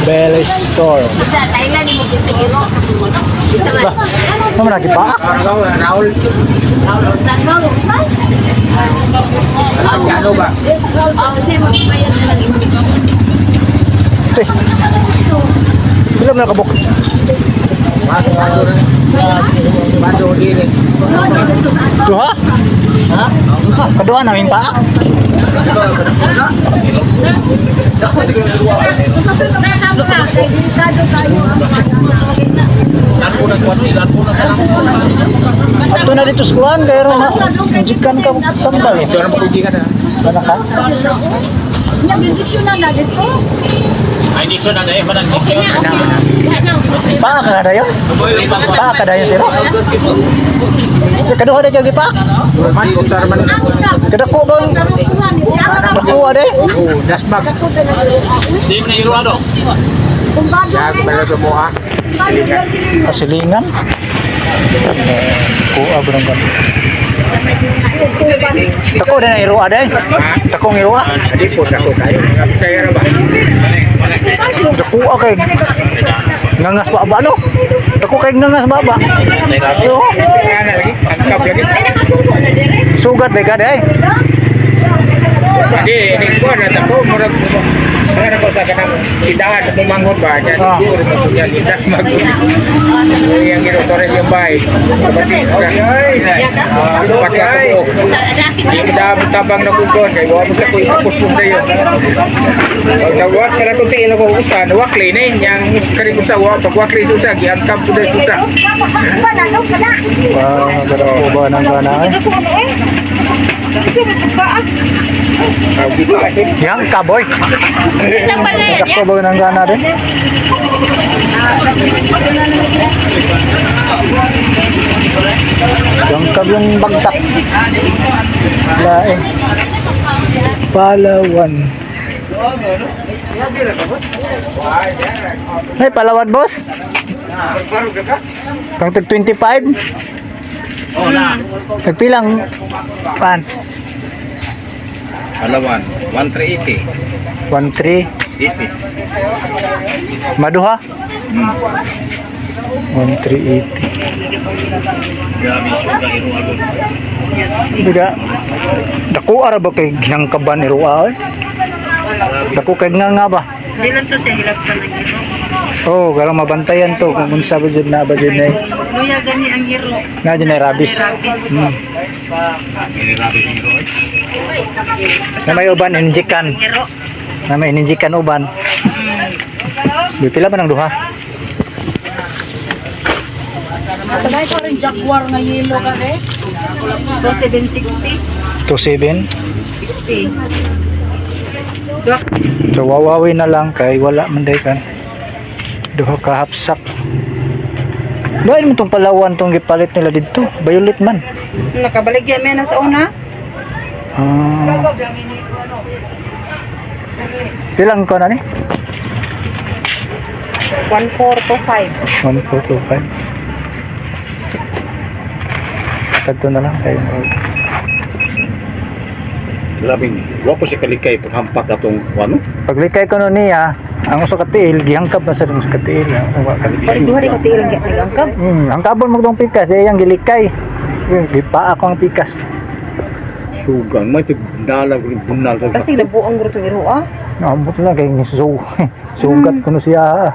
Bell Store. Sa Thailand mo siguro. Ba, mo na gipaak. Raul. Raul Usan, Raul Usan. Ano ba? Oh, siya magbayad na ng injection. Te. Pila man nakabuk? Bado dili. Duha? Ha? Kaduha namin paak. Ato na dito sa kuan kay ron na. Injikan ka tambal. Ito na makugi ka na. Wala ka? Nag injection na na dito. Ay, hindi na eh, manang Okay na, okay. Lahat na. Paak ka dayon? Paak ka dayon siro? Kaduha na kay gipaak. Man, usar man. Kadako bang dako ade? Oh, dasbag. Hindi mo na iruwa do. Dag balo sa buha. Kasilingan. Kuha ba ng ganun? Tako na iruwa day. Takong iruwa. Adi po dako kayo. Kaya ra ba? Dako kay ngangas ba ba no? Dako kay ngangas ba ba? Oo. Kaya na lagi, angkap lagi. Sugat day ka day. Adi, ini ko na tako murag murag ko sa kanang tindahan sa pumangon ba niya. Siguro masunya lidas mag. Yang giro tore yung bay. Pati pati ako. Di da tabang na kugon kay wa mo sa ko ipapusong dayon. Pag nawak ka na kung tingin ako usa, nawakli na yun. Yang kari usa, wa, pag wakli sa usa, giangkap ko dahil usa. Wow, kadako ba nang gana ay? Ah, di ba kasi? Yang kaboy. Dako ba nang gana din? Yang kab yung bagtak. Laing. Palawan. Hey, Palawan boss. Kang tag 25? Oh, na. Nagpilang pan? Palawan, 1380. 13 80. Maduha? 1380. Grabe, suga iruwa do. Biga. Dako ara ba kay ginangkaban iruwa eh? Dako kay nga nga ba? Di lang to siya hilap sa ng hero. Oh, galang mabantayan to kung unsa ba jud na ba jud na. Luya gani ang hero. Na jud na rabies. Grabe yung iruwa. Na may uban injikan. Hero. Na may ininjikan uban. Di pila ba ng duha? Patay ko rin Jaguar nga yellow ka eh. 2760. 27. 60. So wawawi na lang kay wala man day kan. Duha ka hapsak. Bain mo tong Palawan tong gipalit nila didto. Violet man. Nakabalik yan na sa una. Ah. Pilang ko na ni? 1425. 1425. Kadto na lang kayo. Grabe, wa ko siya kalikay paghampak atong ano. Paglikay ko no niya, ang usa ka tiil gihangkap na sa usa ka tiil. Ang wa ka Pero duha rin ko tiil ang nagangkab. Hangkabon mo tong pikas, eh, yang gilikay. Yun, Gipaa ko ang pikas. Suga, may tigdalag rin bunal sa Kasi nabuang guro itong iro ah. Naambot lang kay sugat kuno siya.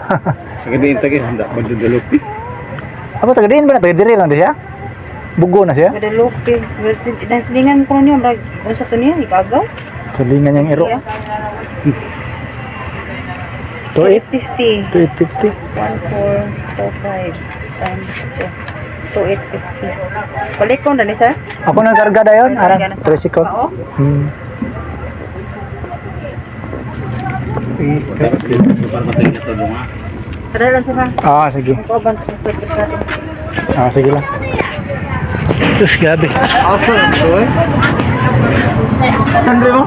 Sa kanya intagin handa madudulupi. Apa taga diin ba na taga diri lang di siya? Bugo na siya. Gadalupi. Naslingan ko niya, murag unsa to niya, ikagaw. Salingan niyang iro. 28 850. 2850. 1425 times 2. 2850. Balik ko na ni sir. Ako nang karga dayon, arang tricycle. Oo. Para matay na to nga. Tara lang sir ha. Ah, sige. Ang kauban sa swerte sa atin. Ah, sige lang. Diyos, grabe. Sandre mo?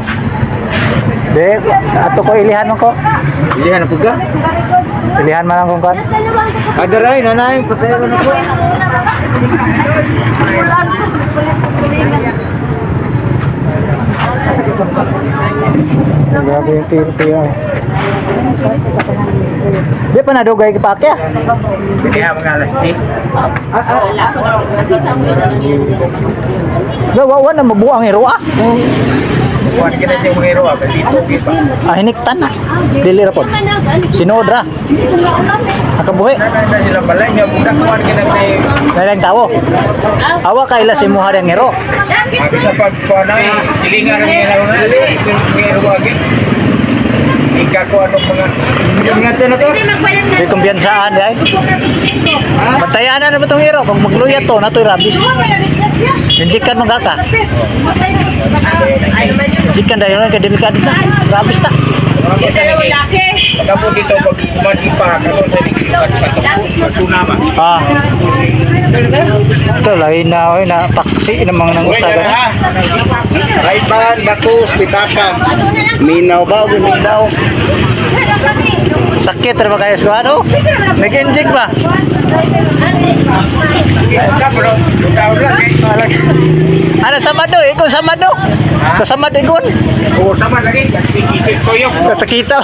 Di, ato ko ilihan ko. Ilihan na po ka? Ilihan man ang kung kan. Adaray, nanay, pasaya ko na po. Grabe yung tiro kuya. Di pa nadugay kipakya. Kaya mga alas 10. Wa wa na mabuang iro ah. Kuhan kita siya mga hero ah. Dito, dito. Ah, hiniktan na. Dili ra pod. Sinod ra. Nakabuhi. Nana sila balay niya. Muna kuhan kita kay Dalang tawo. Awa kaila si muha ang iro. Sa pagkuhan ay silingan ang mga hero na. Mga hero agi. Ikakuha ng mga. Ingatan na to. Di kumpiyansaan day. Bantayan na naman tong iro. Kung magluya to, nato'y rabis. Injikan mo ka. Injikan dahil kay delikado na. Rabis na. Pagkapo dito, pag madipa, kato sa pagtunama. Ah. Ito, lahi na, oy, na paksi ng mga nangusa gani. Rayban, Bakus, Pitaka. Minaw ba? Minaw. Sakit ra ba kayo sa ano? Nag-inject ba? Ka, bro. Tao lang eh. Ano sa mado? Ikaw sa mado? Sa samad igon? Oo, sama lagi. Toyok. Sakita.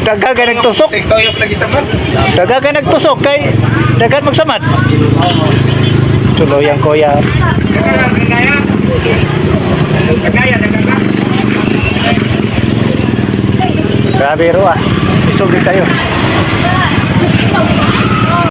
Daga ka nagtusok. Toyok lagi sama. Daga ka nagtusok kay dagan magsamad. Tuloy ang kuya. Kagaya, kagaya. Kagaya, Grabe ro ah. Isog din kayo.